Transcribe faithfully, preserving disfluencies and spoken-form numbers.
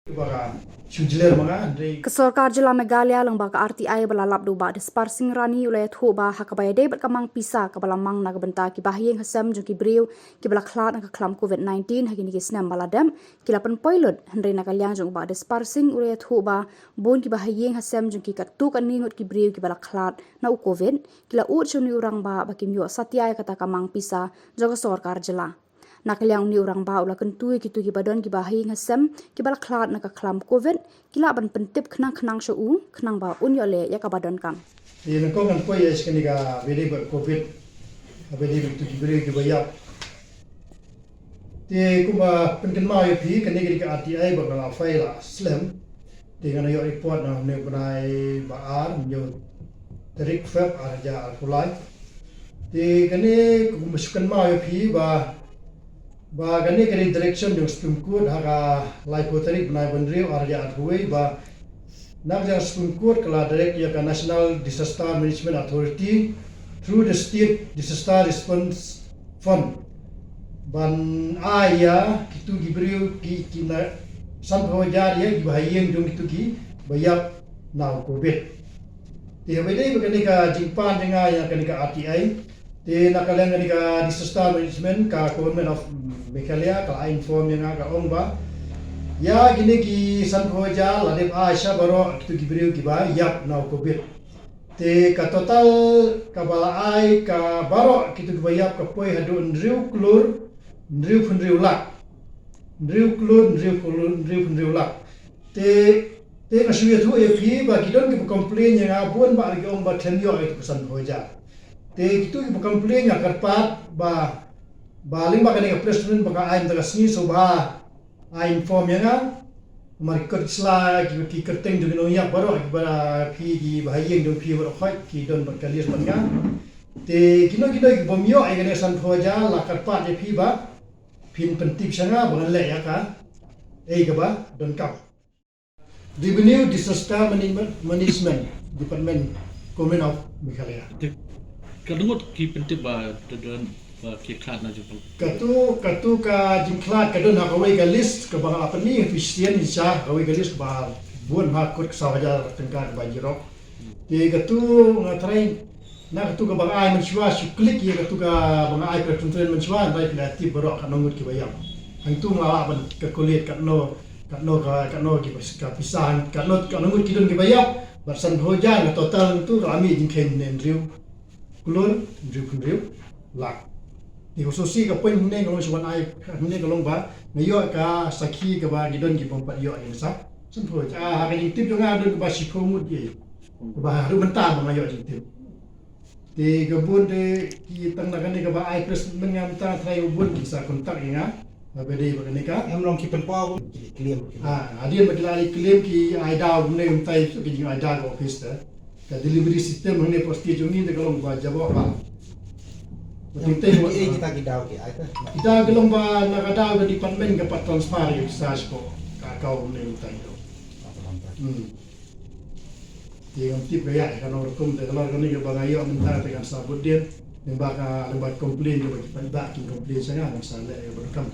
Ka sorkar jylla Meghalaya lyngba ka R T I ba la lap da u Bah Dispar Singh Rani u la ïathuh ba ha kaba ïadei bad ka mang pisa kaba la mang na ka bynta ki bahaïing hasem jong ki briew kiba la khlad na ka khlam covid nineteen ha kine ki snem ba la dep, ki la pynpoi lut, hynrei na ka liang jong u Bah Dispar Singh u la ïathuh ba bun ki bahaïing hasem jong ki katto katne ngut ki briew kiba la khlad na u covid, ki la ud sha une u rangbah ba kim ïoh satia ïa kata ka mang pisa jong ka sorkar jylla. Na ka liang une u rangbah u la kyntu ïa kito kiba don ki bahaïing hasem kiba la khlad na ka khlam covid, ki lah ban pyntip khnang khnang sha u khnang ba un ïoh leh ïa kaba donkam. Te nyngkong ngan poi ïa sha kane kaba ïadei bad covid, kaba ïadei bad kito ki briew kiba ïap. Te kumba pynkynmaw ïa phi, kane ka dei ka R T I ba nga la file la slem. Te nga la ïoh report na une u bnai ba ar, hynñiew tarik Feb ar hajar arphew lai. Te kane kumba shu kynmaw ïa phi ba, ba kane ka dei direction jong Supreme Court ha ka laiphew tarik bnai ba hynriew ar hajar arphew wei ba na ka liang Supreme Court ka la direct ïa ka National Disaster Management Authority through the State Disaster Response Fund ban ai ïa kito ki briew ki, ki na sanphew hajar ïa ki bahaïing jong kito kiba ïap na u covid. Te haba ïadei bad kane ka jingpan jong nga ïa kane ka R T I, te na ka liang kane ka disaster management ka Government of Meghalaya ka la inform ïa nga, ka ong ba ïa kine ki sanphew hajar la dep ai sha baroh kito ki briew kiba ïap na u covid. Te ka total kaba la ai ka baroh kito kiba ïap ka poi haduh hynriew klur hynriew phew hynriew lak. Hynriew klur hynriew phew, hynriew phew hynriew lak. Te, te nga shu ïathuh ïa phi ba ki don kiba complain ïa nga bun ba ki ong ba khlem ïoh ïa kito ka sanphew hajar. Te kito kiba complain nga kyrpad ba, ba lyngba kane ka press release ba nga ai mynta ka sngi, sngewbha ai inform ïa nga. Namar ki kot ki sla, ki, ki kyrteng jong ki nongïap baroh, kiba phi, ki bahaïing jong phi baroh khoit ki don bad ka list bad nga. Te kino kino ki bym ïoh ïa kane ka sanphew hajar la kyrpad ïa phi ba phin pyntip sha nga ba ngan leh ïa kaei kaba donkam. Revenue Disaster Management, Management Department, Government of Meghalaya. Te ka ngut ki pyntip ba, ba ki khlad na jingpang. Kato, kato ka jingkhlad ka don ha kawei ka list kaba nga la pyni ha phi shisien, sha kawei ka list kaba bun ha kut ka saw hajar tyngka kaba jyrok. Te kato nga try na kato kaba nga ai mynshuwa, shu click ïa kato kaba nga ai press release mynshuwa, hynrei phi la tip baroh katno ngut kiba ïap. Hangto nga lah ban calculate katno, katno ka, katno kiba, ka pisa, katno, katno ngut ki don kiba ïap. Bad sanphew hajar nga total hangto ka la mih jingkheiñ ne hynriew klur hynriew phew hynriew lak. Te ka shisha ka point hangne ka long shu wan ai hangne ka long ba nga ïoh ka sakhi kaba ki don ki bym pat ïoh ïa ka sa. Sanphew hajar. Ah, ha ka jingtip jong nga don kaba shiphew ngut ïa. Kaba haduh mynta ba nga ïoh jingtip. Te ka bun te ki tang na kane kaba ai press release nga mynta, trai ba bun ki sa contact ïa nga. Haba dei ba kane ka. Em long ki pynpaw ki claim. Ha, hadien ba ki la claim ki ai daw kumne mynta, ki jing ai daw ka office te. Ka delivery system hangne post jong ngi te ka long ba jaboh ba. Ba teng teng ba kita ki daw ki ai te. Kita ki long ba na ka daw ka department ka pat transfer ïa ki sa sha ka account ne mynta. Hmm. Te ngam tip ka ïa ka nong rukom te ka lor kane kaba nga ïoh mynta te kan sa bud dien. Lyngba ka, lyngba complain kaba ki paidbah ki complain sha nga, ngan sa leh kaba donkam.